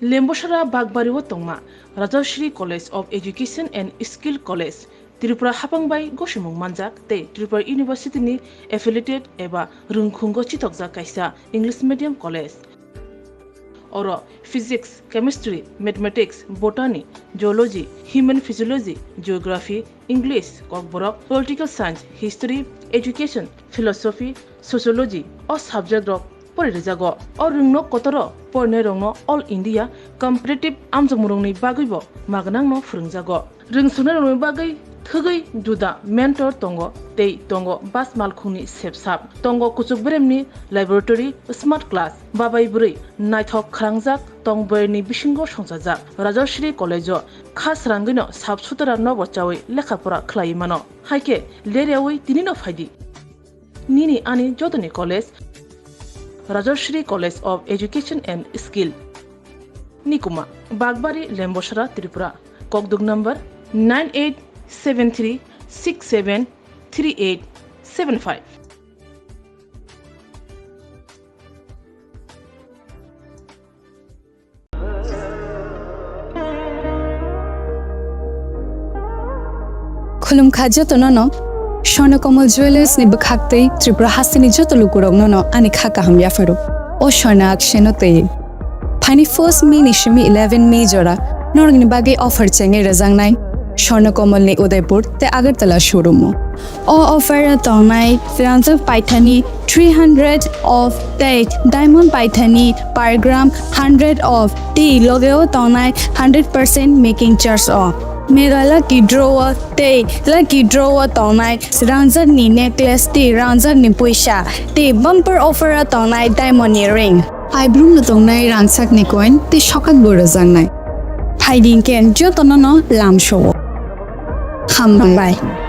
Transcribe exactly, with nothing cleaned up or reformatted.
Lembosara Bagbari o tongma Rajashri College of Education and Skill College, Tripura hapang bai gosimung manjak tei Tripura University ni affiliated eba rwngkhungo chithokjak kaisa English medium college. Oro physics, chemistry, mathematics, botany, zoology, human physiology, geography, English, Kokborok, political science, history, education, philosophy, sociology o subject rok pori rijago. O rwngno kotoro porinai rokno All India competitive amjokmung rokni bagwi bo magnangno phwrwngjago. Rwngsuknai rokni bagwi thwgwi juda mentor tongo tei tongo bas malkhungni sepsap, tongo kuchuk beremni laboratory, smart class, babai bwrwi naithok khwrangjak tong bwrwini bisingo songchajak. Rajashri College o kha srangwino sap sutara nobo chawi lekha pora khlaiwi mano. Haikhe leryawi tinino phaidi. Nini ani jotoni college, Rajashri College of Education and Skill. Nikuma, Bagbari, Lembosara, Tripura. Kokduk number nine eight seven three six seven three eight seven five. Khulumkha jotono no, Swarna Kamal Jewellers ni bwkhak tei Tripura hasteni joto lukurokno no ani kha kaham yapharo. O Swarna Akshay no tei. Phaini first May ni simi eleven May jora norokni bagwi offer chengwi rwjaknai Swarna Kamal ni Udaipur tei Agartala showroom o. O offer o tongnai rangjak paithani three hundred of tei diamond paithani per gram hundred of tei loge o tongnai hundred percent making charge o. Mega lucky draw o tei lucky draw o tongnai rangjak ni necklace tei rangjak ni puisa tei bumper offer o tongnai diamond ni ring. Aibrum no tongnai rangchak ni coin tei sokat bo rwjaknai. Phaidi hwnkhe jotono no lamsao. Hambai.